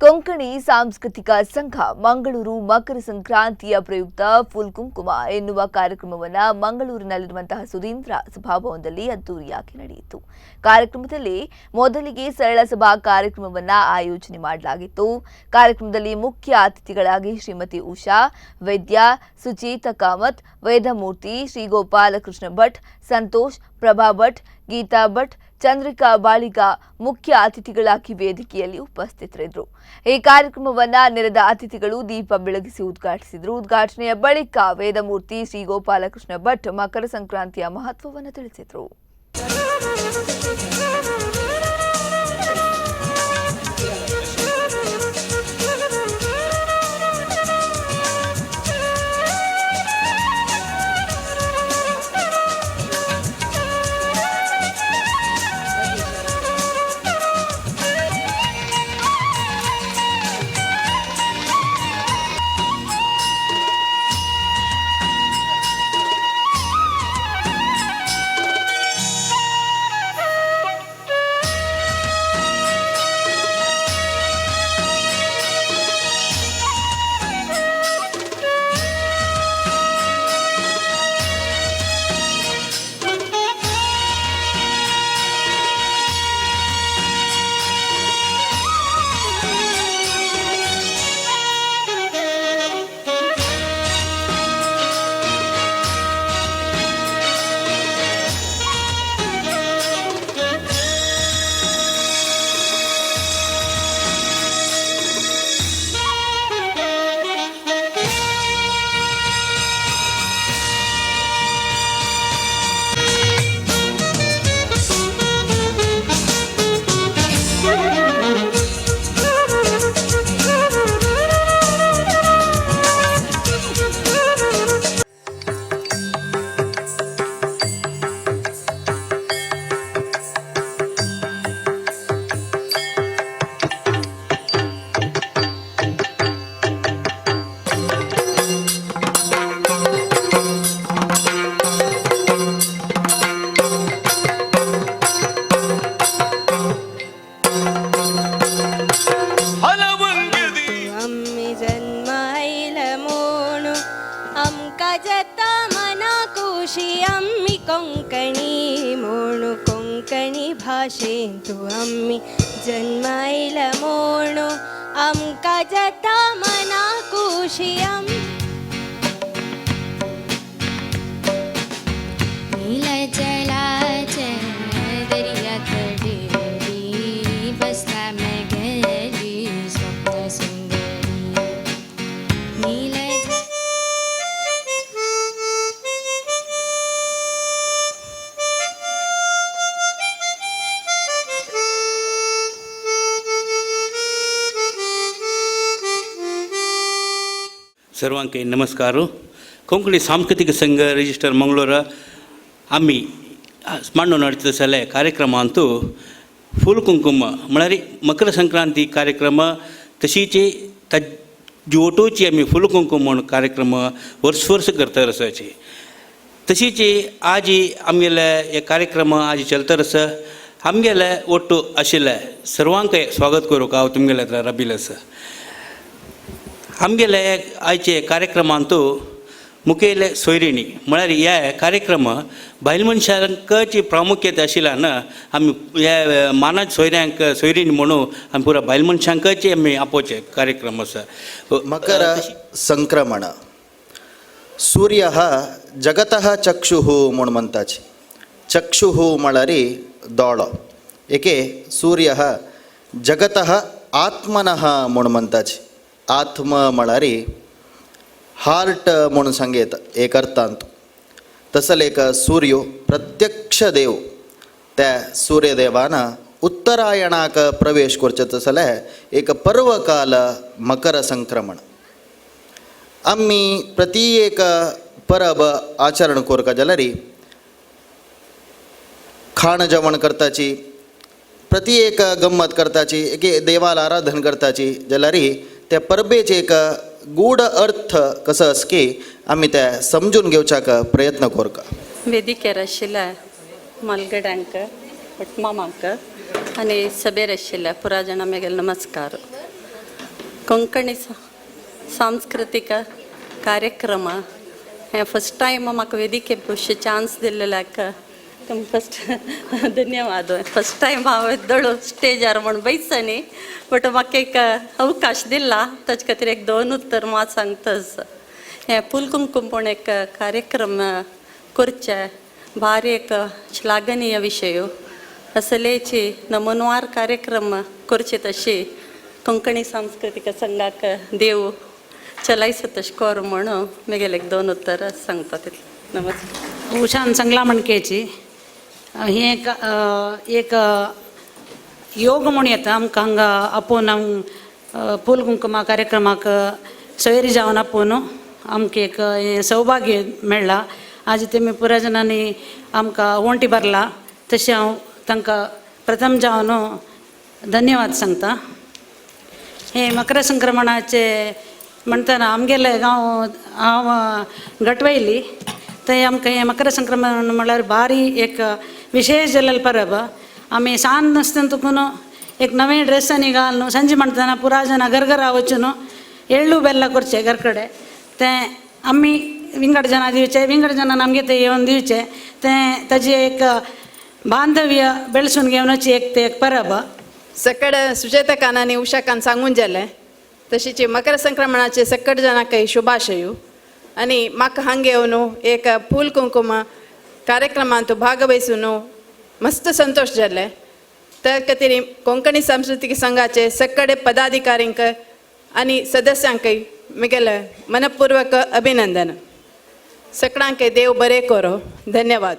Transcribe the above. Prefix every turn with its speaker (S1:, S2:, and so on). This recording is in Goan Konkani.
S1: ಕೊಂಕಣಿ ಸಾಂಸ್ಕೃತಿಕ ಸಂಘ ಮಂಗಳೂರು ಮಕರ ಸಂಕ್ರಾಂತಿಯ ಪ್ರಯುಕ್ತ ಫುಲ್ ಕುಂಕುಮ ಎನ್ನುವ ಕಾರ್ಯಕ್ರಮವನ್ನು ಮಂಗಳೂರಿನಲ್ಲಿರುವಂತಹ ಸುಧೀಂದ್ರ ಸಭಾಭವನದಲ್ಲಿ ಅದ್ದೂರಿಯಾಗಿ ನಡೆಯಿತು. ಕಾರ್ಯಕ್ರಮದಲ್ಲಿ ಮೊದಲಿಗೆ ಸರಳ ಸಭಾ ಕಾರ್ಯಕ್ರಮವನ್ನು ಆಯೋಜನೆ ಮಾಡಲಾಗಿತ್ತು. ಕಾರ್ಯಕ್ರಮದಲ್ಲಿ ಮುಖ್ಯ ಅತಿಥಿಗಳಾಗಿ ಶ್ರೀಮತಿ ಉಷಾ ವೈದ್ಯ, ಸುಚೇತ ಕಾಮತ್, ವೇದಮೂರ್ತಿ, ಶ್ರೀ ಗೋಪಾಲಕೃಷ್ಣ ಭಟ್, ಸಂತೋಷ್, ಪ್ರಭಾ ಭಟ್, ಗೀತಾ ಭಟ್, ಚಂದ್ರಿಕಾ ಬಾಳಿಗ ಮುಖ್ಯ ಅತಿಥಿಗಳಾಗಿ ವೇದಿಕೆಯಲ್ಲಿ ಉಪಸ್ಥಿತರಿದ್ದರು. ಈ ಕಾರ್ಯಕ್ರಮವನ್ನ ನೆರೆದ ಅತಿಥಿಗಳು ದೀಪ ಬೆಳಗಿಸಿ ಉದ್ಘಾಟಿಸಿದರು. ಉದ್ಘಾಟನೆಯ ಬಳಿಕ ವೇದಮೂರ್ತಿ ಶ್ರೀ ಗೋಪಾಲಕೃಷ್ಣ ಭಟ್ ಮಕರ ಸಂಕ್ರಾಂತಿಯ ಮಹತ್ವವನ್ನು ತಿಳಿಸಿದರು.
S2: भाशेंतु आमी जन्मायला म्हणू आमकां जाता मना खुशी.
S3: नीलजलाचे दर्या तडेरी बसता मेगेली स्वप्न सुंदरी नील.
S4: सर्वांक नमस्कार. कोंकणी सांस्कृतिक संघ रिजिस्टर मंगळूर आमी मांडून नडीत आसले कार्यक्रमांतू फूल कुंकुम म्हळ्यार मकर संक्रांती कार्यक्रम, तशीच जिवोटोची आमी फूल कुंकुम म्हूण कार्यक्रम वर्स वर्स करता आसाची. तशीच आज आमगेले हे कार्यक्रम आज चलता आसा. आमगेले ಒಟ್ಟು आशिल्ले सर्वांक स्वागत करूंक हांव तुमगेले रबील आसा. आमगेले आयचे कार्यक्रमांतू मुखेल सोयरिणी म्हळ्यार हे कार्यक्रम बायल मनशांकच प्रामुख्यता आशिल्ल्यान आमी हे मानाच सोयऱ्यांक सोयरिणी म्हणून आमी पुरा बायल मनशांकच आमी आपोवचे कार्यक्रम आसा.
S5: मकर संक्रमण, सूर्य जगतः चक्षुः म्हूण म्हणटाची. चक्षुः म्हळ्यार दोळो. एके सूर्य जगतः आत्मनः म्हूण म्हणटाची. आत्म म्हळ्यार हार्ट म्हूण सांगयत एक अर्थांत. तसले एक सूर्यो प्रत्यक्ष देव. त्या सूर्यदेवान उत्तरायणाक प्रवेश करचे तसले एक पर्वकाल मकर संक्रमण. आमी प्रति एक परब आचरण करका जाल्यार खाण जेवण करताची, प्रति एक गम्मत करताची, एक देवाला आराधन करताची जाल्यार त्या परबेचे एक गूढ अर्थ कसो आसा की आमी ते समजून घेवच्याक प्रयत्न करका.
S6: वेदिकेर आशिल्ल्या मालगड्यांक, मामांक आनी सभेर आशिल्ल्या पुरा जाणां मेगेलो नमस्कार. कोंकणी सांस्कृतीक कार्यक्रम हें फस्ट टायम म्हाका वेदिके बसचे चान्स दिल्लेल्याक फस्ट धन्यवाद. फस्ट टायम हांव येदोळ स्टेजार म्हण बैसनी, बट म्हाका एक अवकाश दिला ताचे खातीर एक दोन उत्तर मात सांगताच. हें फुलकुमकुम म्हूण एक कार्यक्रम करचें भारी एक श्लाघनीय विशय. असलेची नमनवार कार्यक्रम करचे तशी कोंकणी सांस्कृतीक संघाक देव चलायचो तशें कर म्हणून म्हगेलें एक दोन उत्तरां सांगता तितलें. नमस्कार.
S7: उषान संगला म्हणकेची हें एक एक योग म्हूण येता आमकां हांगा आपोवन आम फूल कुंकुमा कार्यक्रमाक सोयरी जावन आपोवन आमकां एक हें सौभाग्य मेळ्ळां. आज तेमी पुराय जाणांनी आमकां वण्टी भरला, तशें हांव तांकां प्रथम जावन धन्यवाद सांगता. हें मकर संक्रमणाचे म्हणटना आमगेले गांव हांव गटवयली, थंय आमकां हें मकर संक्रमण म्हणल्यार भारी एक विशेश जाल्लें परब. आमी सान आसतना तुकून एक नवें ड्रेसांनी घालून संजे म्हणटना पुरा जाणां घर घरा वचून एಳ್ಳು बेಲ್ಲ ಕೊರ್चे घर कडेन. तें आमी विंगड जाणां दिवचे, विंगड जाणां आमगे थंय येवन दिवचे, तें ताजें एक बांधव्य बेळसून घेवनाची एक तें एक परब.
S8: सकड सुचेतकान आनी उषाकान सांगून जालें तशीच मकर संक्रमणाचे सकट जाणांकय शुभाशयू. आनी म्हाका हांगा येवन एक फूल कुंकुम कार्यक्रमांत भागवहिसून मस्त संतोश जाले. त्या खातीर कोंकणी सांस्कृतीक संघाचे सकडे पदाधिकारींक आनी सदस्यांकय म्हगेलें मनपूर्वक अभिनंदन. सकडांक देव बरें करो. धन्यवाद.